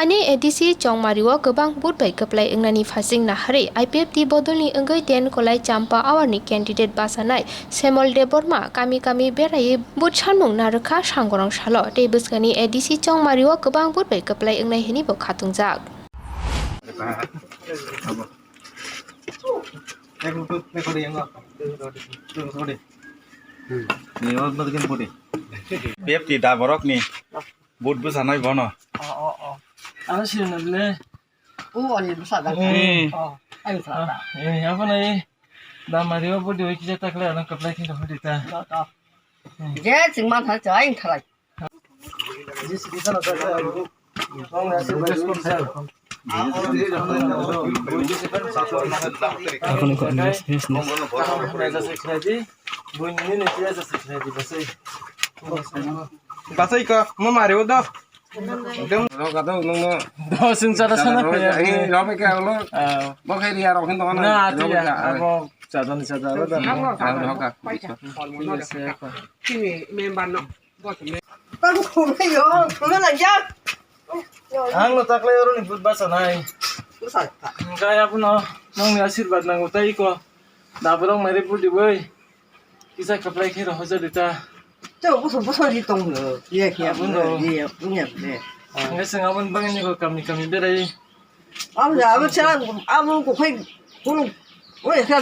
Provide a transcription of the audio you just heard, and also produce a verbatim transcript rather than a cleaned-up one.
Ani A D C Chongmario kwbang vote bai kwplai wngnani phasing naharwi I P F T bodolni wngwi ten Kolai Champa Awarni candidate bachanai Semol Debbarma kami kami beraiwi vote sanmung narwkha Sangorong salo. Tei bwskangni A D C Chongmario kwbang vote bai kwplai wngnai hwnwi bo khatungjak. P F T da borokni vote bwsanai bono. Oh, oh, oh. Ano sini na bile. Oh, ani bwsa da. Eh. Oh, ani bwsa da. Eh, apa nai? Da Mario vote di kisa takle ano kaplai kisa vote ta. Je chingma tha cha ai thalai. Aboni kok news, news, news. Basai ko mo mari udo. Rok ado nung no. Do sung chada sana kaya. Ini rok ke ulo. Ah. Bo ke ria rok hin to na. Na ati ya. Abo chada ni chada. Abo rok ka. Chini member no. Ang no taklai oro ni but basa nai. Kaya puno nung ni asirwad nango tai ko. Dabrok mari pudi boi. Kisa kaplai khe rohorjak di ta. Tei bosor bosor di tong no. Iya khe. Aboni no. Iya, iya, iya. Hingke chwng aboni bagwi ni kami kami berai. Abo ja, abo chela, abo ko khai kono. Oi khe.